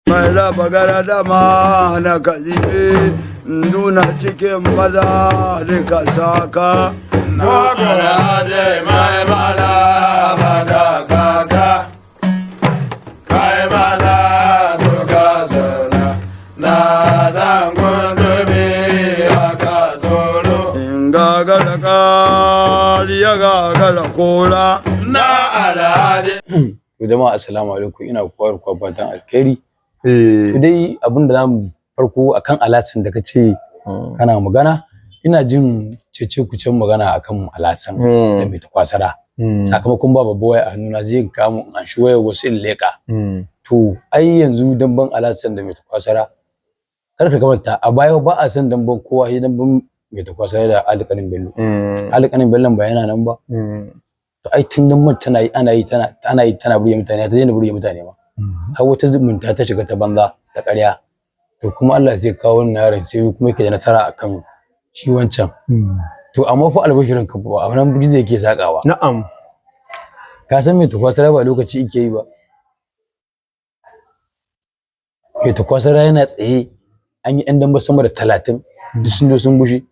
Mai raba garadama na kalife nuna cikin maza da ka saka. Dogara je mai mala bada saka, kai mala suka sana, na zangon dubi aka tsoro. In gagara kariya gagara kora. Na alhaji. To jama'a, assalamu alaikum, ina koyar kwa fatan alkhairi. Eh. To dai, abin da zamu farko akan Alasan da kace kana magana, ina jin cece kucen magana akan Alasan da mai takwasara. Sakamakon ba babba waya a hannuna, zai kamu in an shi wayar wasu in leƙa. To ai yanzu damban Alasan da mai takwasara, kar ka kamanta a baya ba a san damban kowa sai damban mai takwasara da Alƙanin Bello. Alƙanin Bello ba yana nan ba. To ai tun damban tana yi ana yi tana ana yi tana burge mutane, ta daina burge mutane ma. Har wata zumunta ta shiga ta banza ta ƙarya. To kuma Allah zai kawo wannan yaron, sai kuma yake da nasara akan shi wancan. To amma fa albashirin ka, ba a nan gizo yake sakawa. Na'am. Ka san mai takwasara ba lokaci yake yi ba. Mai takwasara yana tsaye an yi yan damba sama da 30, duk sun zo sun bushe.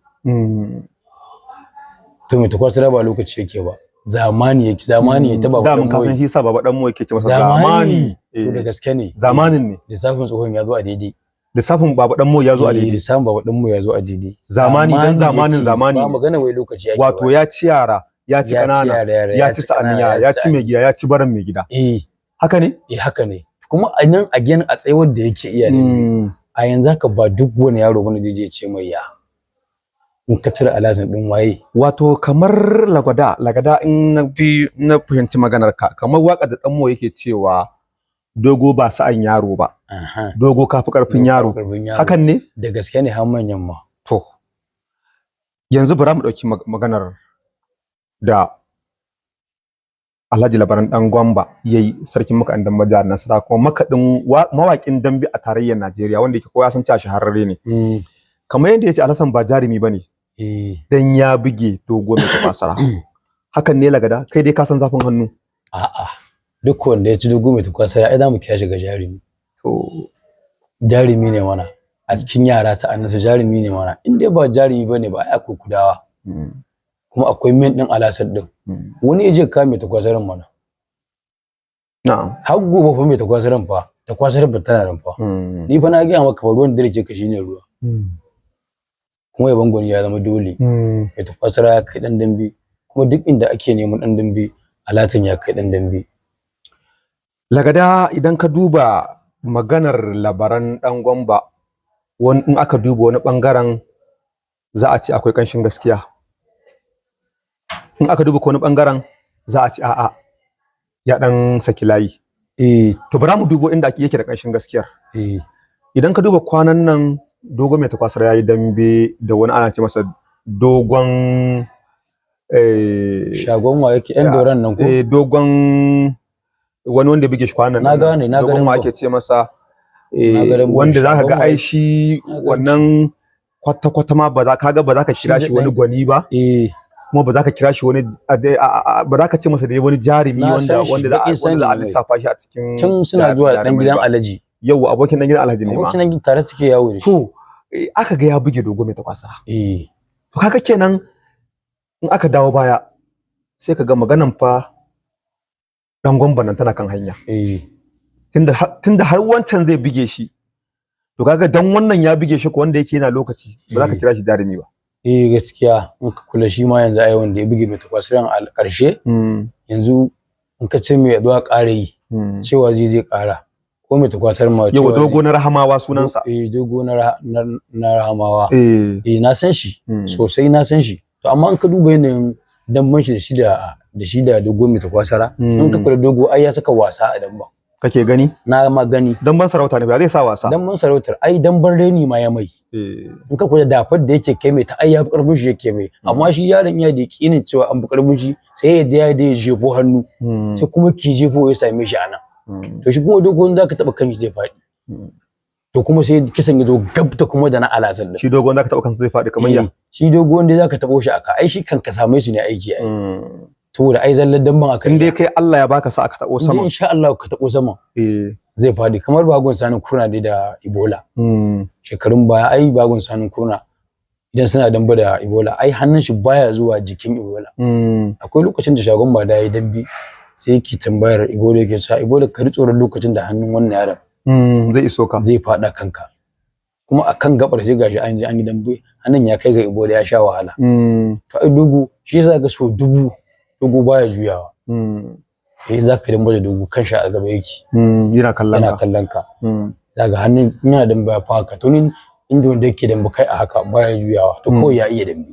To mai takwasara ba lokaci yake ba, zamani yake, zamani ya taba. Da mun kasan shi sa Baba Dan Mo yake ce masa zamani. To da gaske ne. Zamanin ne. Lissafin tsohon ya zo a daidai. Lissafin Baba Dan Mo ya zo a daidai. Lissafin Baba Dan Mo ya zo a daidai. Zamani dan zamanin yake, zamani ba ne. magana wai lokaci yake. Wato ba. ya ci yara, ya ci Ya ci kanana, yara, yara, ya ci sa'annin yara, ya ci mai gida, ya ci baran mai gida. Eh. Haka ne? Eh, haka ne. Kuma a nan again, a tsayuwar da yake iya ne a yanzu haka, ba duk wani yaro bane zai je ya ce mai ya in ka cire Alazan din waye. Wato kamar lagwada, lagada, in na bi na fahimci maganar ka, kamar waka da Dan Mo yake cewa dogo ba sa'an yaro ba, Aha. dogo kafi karfin yaro. Karfin yaro. Hakan ne? Da gaske ne, har manyan ma. To, yanzu bara mu ɗauki maganar da Alhaji Labaran Ɗan Gwamba ya yi, sarkin makaɗin dambe jihar Nasarawa kuma makaɗin mawaƙin dambe a tarayyar Najeriya, wanda yake kowa sun ci shahararre ne. Kamar yadda ya ce Alhassan ba jarumi ba ne dan ya buge dogo mai tafasara. Hakan ne, Lagada? Kai dai ka san zafin hannu. A'a, duk wanda ya ci dogo mai tukwasara ai za mu kira shi ga jarumi. To, Jarumi ne mana a cikin yara sa'anninsa, jarumi ne mana. In dai ba jarumi bane ba, ai akwai kudawa, kuma akwai men din Alasar din. Wani ya je ka mai takwasaran mana. Na'am. Har gobe fa mai takwasaran fa, takwasaran ba tana nan fa. Ni fa na gaya maka fa, ruwan dare ce ka shine ruwa. Kuma yaban gwani ya zama dole. Mai takwasara ya kai dan dambe, kuma duk inda ake neman dan dambe, Alasan ya kai dan dambe. Lagada, idan ka duba maganar Labaran Ɗan Gwamba, wani in aka duba wani ɓangaren za a ce akwai ƙanshin gaskiya. In aka duba wani ɓangaren za a ce a'a, ya ɗan saki layi. To bara mu dubo inda yake da ƙanshin gaskiyar. Idan ka duba kwanan nan, dogo mai takwasar ya yi dambe da wani ana ce masa dogon Shagon wa yake yan doran nan ko? Eh, dogon wani wanda ya buge shi kwanan Na nan. gane, na Dogon gane wa ko. ake ce masa Na gane wanda zaka shagon ga wa ai shi Na gane. wannan kwata kwata ma ba za ka ga ba za ka kira Shi shi wani da gwani ba, kuma ba za ka kira shi wani ba za ka ce masa da wani jarumi Na wanda san shi, wanda za a baƙin sani wanda za a ne mai. lissafa shi a cikin Tun suna zuwa dan jarumai gidan ba. Alaji. Yau abokin dan gidan Alhaji ne ma. Abokin nan tare suke yawo da shi. To aka ga ya buge dogo mai takwasa. To kaga kenan in aka dawo baya sai ka ga maganan fa Dan Gwamba nan tana kan hanya. Tunda har wancan zai buge shi, to kaga dan wannan ya buge shi ko wanda yake yana lokaci, ba za ka kira shi jarumi ba. Eh, gaskiya in ka kula shi ma yanzu ai wanda ya buge mai takwasiran a ƙarshe, yanzu in ka ce mai yaduwa ƙara yi, cewa zai ƙara, ko mai takwasar ma Yawa, cewa dogo na Rahamawa sunansa. Eh, dogo na Rahamawa. Eh, na san shi sosai, na san shi. To amma in ka duba yanayin damban shi da shi da dogo mai takwasara, in ka kula dogo ai ya saka wasa a damban. Kake gani? Na ma gani. Dan ban sarauta ne, ba zai sa wasa. Damban sarautar ai damban reni ma ya mai. In ka kula dafar da yake kai mai ta, ai ya fi karfin shi yake mai, amma shi yaron ya da yakinin cewa an fi karfin shi, sai ya da ya jefo hannu, sai kuma ki jefo ya same shi anan. To shi kuma dogon zaka taba kan shi zai faɗi. To kuma sai kisan ya zo gab da kuma da na Alazan din. Shi dogon zaka taba kansa zai faɗi, kamar ya? Eh, shi dogon dai zaka tabo shi aka ai shi kan ka same shi ne aiki ai. Saboda ai zallar damban aka In dai kai Allah ya baka sa aka tabo sama, insha Allah ka tabo sama, zai fadi. Kamar Bagon Sanin Kurna dai da Ebola shekarun baya, ai Bagon Sanin Kurna idan suna damba da Ebola, ai hannun shi baya zuwa jikin Ebola. Akwai lokacin da Shagon ba da yayi dambe, sai yake tambayar Ebola, yake cewa Ebola ka tsoron lokacin da hannun wannan yaron zai iso ka, zai fada kanka. Kuma akan gabar sai gashi an je an yi dambe, hannun ya kai ga Ebola ya sha wahala. To ai dogo shi yasa ga so dubu dogo baya juyawa. Eh, za ka dambe da dogo, kan shi a gaba yake. Yana kallon ka, yana kallon ka. Zaka hannun yana dambe ya faka. To ni inda wanda yake dambe kai a haka baya juyawa, to kawai ya iya dambe.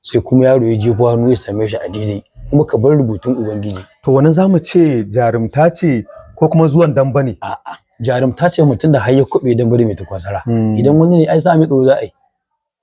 Sai kuma yaro ya jefo hannu ya same shi a daidai, kuma ka bar rubutun ubangiji. To wannan zamu ce jarumta ce ko kuma zuwan damba ne? A'a, jarumta ce, mutum da har ya kube dambe da mai takwasara. Idan wani ne ai sa mai tsoro za a yi.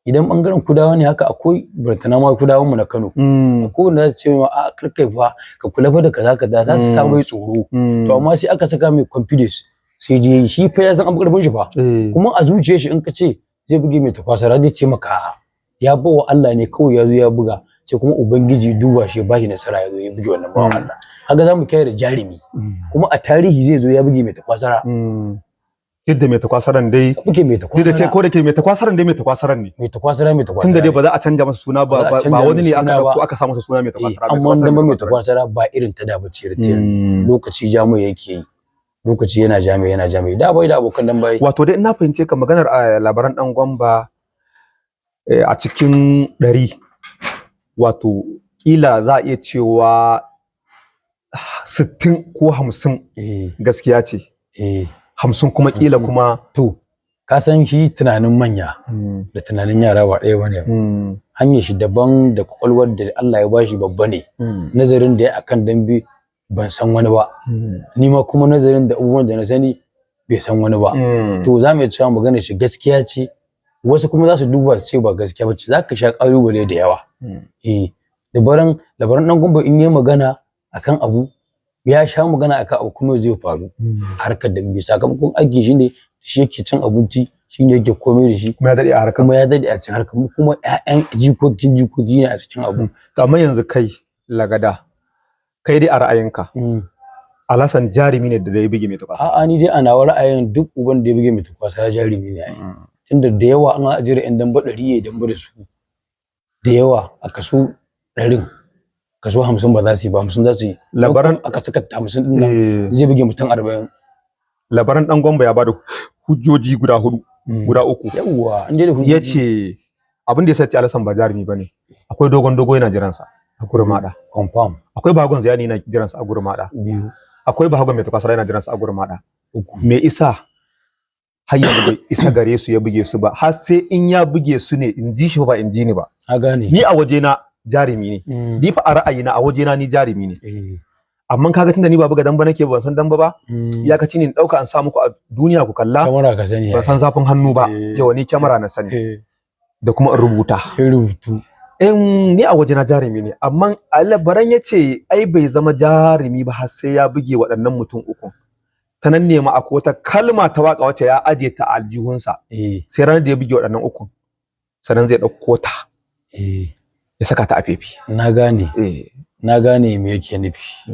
Idan bangaren kudawa ne haka, akwai bartana ma kudawan mu na Kano, akwai wanda za su ce ma a karkai fa, ka kula fa da kaza kaza, za su sa mai tsoro. To amma sai aka saka mai confidence, sai je shi fa ya san abu karfin shi fa. Kuma a zuciyar shi in ka ce zai buge mai takwasara, zai ce maka ya bawa Allah ne kawai, ya zo ya buga, sai kuma ubangiji duba shi ya bashi nasara, ya zo ya buge wannan bawan Allah. Kaga zamu kai da jarumi, kuma a tarihi zai zo ya buge mai takwasara. Yadda mai takwasaran dai buge mai takwasara, duk da ce ko da ke mai takwasaran dai mai takwasaran ne, mai takwasara mai takwasara, tunda dai ba za a canja masa suna ba, ba wani ne aka dauko aka sa masa suna mai takwasara. Amma dan mai takwasara ba irin ta da ba ce ta yanzu. Lokaci jamu yake yi, lokaci yana jami yana jami da bai da abokan dan bai. Wato dai ina fahimce ka maganar labaran dan Gwamba a cikin 100, wato kila za a iya cewa 60 ko 50 gaskiya ce, 50 kuma kila kuma. To ka san shi tunanin manya da tunanin yara ba ɗaya bane. Hanyar shi daban da kwakwalwar da Allah ya bashi babba ne. Nazarin da ya akan dambe ban san wani ba, ni ma kuma nazarin da abubuwan da na sani bai san wani ba. To za mu iya cewa magana shi gaskiya ce, wasu kuma za su duba su ce ba gaskiya ba ce. Za ka sha ƙalubale da yawa. Labaran ɗan Gwamba in yi magana akan abu, ya sha magana akan abu kuma zai faru. Harkar dambe sakamakon aiki shi ne, shi yake cin abinci, shi ne yake komai da shi, kuma ya daɗe a harkar, kuma ya daɗe a cikin harkar, kuma ƴaƴan jikokin jikoki ne a cikin abu. To amma yanzu kai Lagada, kai dai a ra'ayinka Alhassan jarumi ne da zai buge mai takwasa? A'a, ni dai a nawa ra'ayin duk uban da ya buge mai takwasa jarumi ne ai. Tunda da yawa an ajira yan damba 100 ya damba da su, da yawa a kaso 100 kaso 50 ba za su yi ba, 50 za su yi. Labaran aka saka 50 din nan zai buge mutum 40. Labaran dan Gwamba ya bada hujjoji guda hudu, guda uku. Yawwa, in dai da hujjoji. Yace abin da ya sace Alhassan ba jarumi bane, akwai dogon dogo yana jiransa a Gurmada. Confirm. Akwai Bagon Ziyani yana jiransa a Gurmada. Biyu. Akwai Bagon mai takwasara yana jiransa a Gurmada. Uku. Me isa har yanzu bai isa gare su ya buge su ba, har sai in ya buge su ne in ji shi ba in ji ni ba. A gane. Ni a wajena jarumi ne. Ni fa a ra'ayina a wajena ni jarumi ne. Amma kaga tunda ni ba buga damba nake ban san damba ba, iyakaci ne in dauka an sa muku a duniya ku kalla. Kamera ka sani. Ban san zafin hannu ba. Yawa ni kyamara na sani. Da kuma in rubuta. Rubutu. In ni a wajena jarumi ne, amma labaran ya ce ai bai zama jarumi ba har sai ya buge waɗannan mutum uku. Ta nan ne ma akwai wata kalma ta waka wacce ya aje ta a aljihunsa. Sai ranar da ya buge waɗannan uku, sannan zai ɗauko ta. Ya saka ta a fefi. Na gane. Na gane me yake nufi.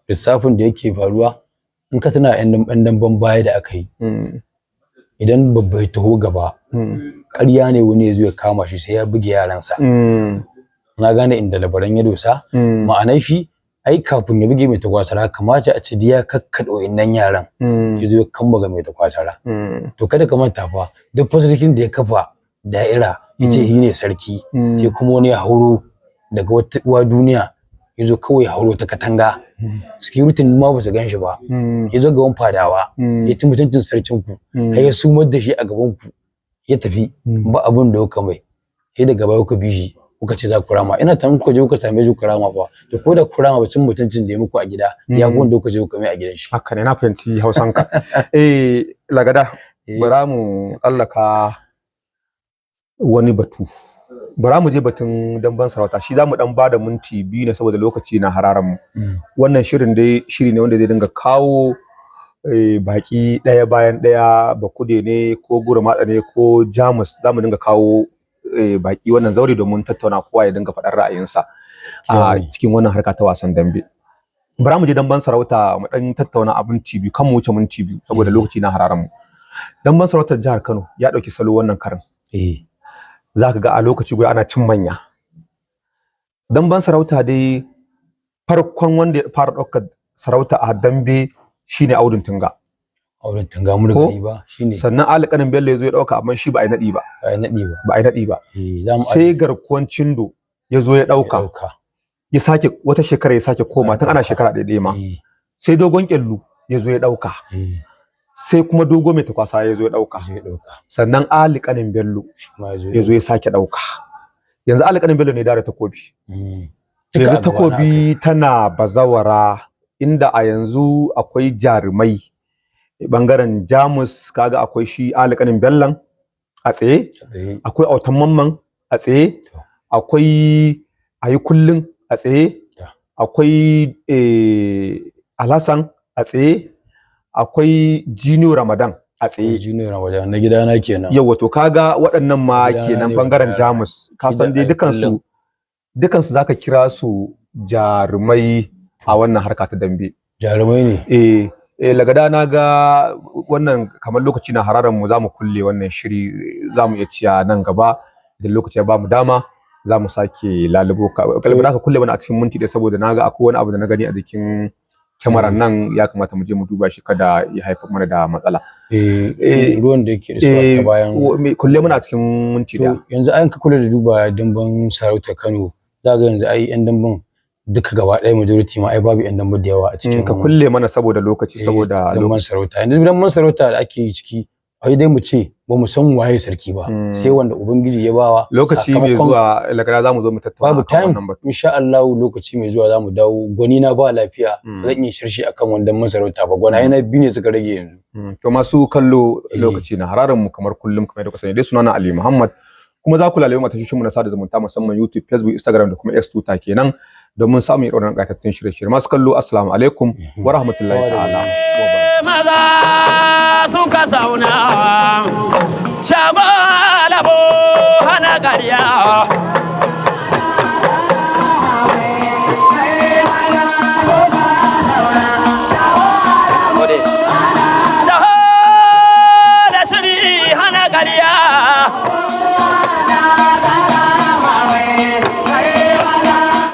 Lissafin da yake faruwa in ka tuna yan damben baya da aka yi. Idan babba ya taho gaba, ƙarya ne wani ya zo ya kama shi sai ya buge yaransa. Na gane inda labaran ya dosa. Ma'anar shi ai kafin ya buge mai takwasara kamata a ce ya kakkaɗe wa'innan yaran. Ya zo ya kamba ga mai takwasara. To kada ka manta fa duk fasarkin da ya kafa da'ira ya ce shi ne sarki, sai kuma wani ya hauro daga wata uwa duniya ya zo kawai ya hauro ta katanga. Security ma ba su gan shi ba. Ya zo gaban fadawa ya ci mutuncin sarkin ku, har ya sumar da shi a gaban ku ya tafi ba abin da kuka mai. Sai daga baya kuka bi shi kuka ce za ku rama. Ina ta kuka je kuka same shi ku rama fa, to ko da ku rama ba cin mutuncin da ya muku a gida ya fi wanda kuka je kuka mai a gidan shi. Haka ne, na fahimci Hausanka. Lagada, bara mu tsallaka wani batu. Bara mu je batun damben sarauta, shi zamu dan bada minti 2 ne saboda lokaci na hararan mu. Wannan shirin dai shiri ne wanda zai dinga kawo baki ɗaya bayan ɗaya, bakude ne ko gurmatsa ne ko jamus, zamu dinga kawo baki wannan zaure domin tattauna, kowa ya dinga faɗar ra'ayinsa. a cikin wannan harka ta wasan dambe. Bara mu je damben sarauta mu dan tattauna abin biyu kan mu wuce minti 2 saboda lokaci na hararan mu. Damben sarautar jihar Kano ya dauki salo wannan karin. Zaka ga a lokaci guda ana cin manya. Damben sarauta dai farkon wanda ya fara daukar sarauta a dambe shine Audun Tunga. Audun Tunga mu da ba shine. Sannan Ali Kanin Bello ya zo ya dauka amma shi ba a yi nadi ba. Ba a yi nadi ba. Sai garkuwan Cindo ya zo ya dauka. Ya sake wata shekara ya sake koma tun ana shekara ɗaya ma. Sai Dogon Kyallu ya zo ya dauka. Sai kuma Dogo Mai Takwasa ya zo ya dauka. Sannan Ali Kanin Bello ya zo ya sake dauka. Yanzu Ali Kanin Bello ne da takobi. Yanzu takobi tana bazawara inda a yanzu akwai jarumai bangaren Jamus, kaga akwai shi Ali Kanin Bello a tsaye, akwai Autan Mamman a tsaye, akwai Ayi Kullun a tsaye, akwai Alhassan a tsaye, akwai Jiniyo Ramadan a tsaye. Jiniyo Ramadan na gidana kenan. Yawa, to kaga waɗannan ma kenan bangaren Jamus. Ka san dai dukansu dukansu zaka kira su jarumai a wannan harka ta dambe. Jarumai ne. Lagada na ga wannan kamar lokaci na hararan mu, zamu kulle wannan shiri, zamu iya ciya nan gaba idan lokaci ya bamu dama zamu sake lalubo ka. Kalmar ka kulle mana a cikin minti ɗaya saboda naga akwai wani abu da na gani a jikin kyamarar nan, ya kamata mu je mu duba shi kada ya haifar mana da matsala. Ruwan da yake da su ta bayan kulle mana a cikin minti ɗaya. Yanzu ayan ka kula da duba damben sarauta Kano, za ga yanzu ai yan damben duka gaba ɗaya majority ma ai babu yan dambe da yawa a cikin. Ka kulle mana saboda lokaci, saboda damben sarauta. Yanzu damben sarauta da ake yi ciki ai dai mu ce ba mu san waye sarki ba, sai wanda ubangiji ya bawa. Lokaci mai zuwa lagara zamu zo mu tattauna babu time insha Allah, lokaci mai zuwa zamu dawo. Gwani na ba lafiya, zan iya shirshi akan wannan masarauta ba, gwanaye na biyu ne suka rage yanzu. To masu kallo, lokaci na hararin mu kamar kullum, kamar yadda kuka sani dai, sunana Ali Muhammad, kuma za ku lalabe mu tashoshin mu na sada zumunta musamman YouTube, Facebook, Instagram da kuma X Twitter kenan domin samun irin wannan ƙayatattun shirye-shirye. Masu kallo, assalamu alaikum wa rahmatullahi ta'ala wa barakatuh. Maza suka zauna shago alabo hana ƙarya.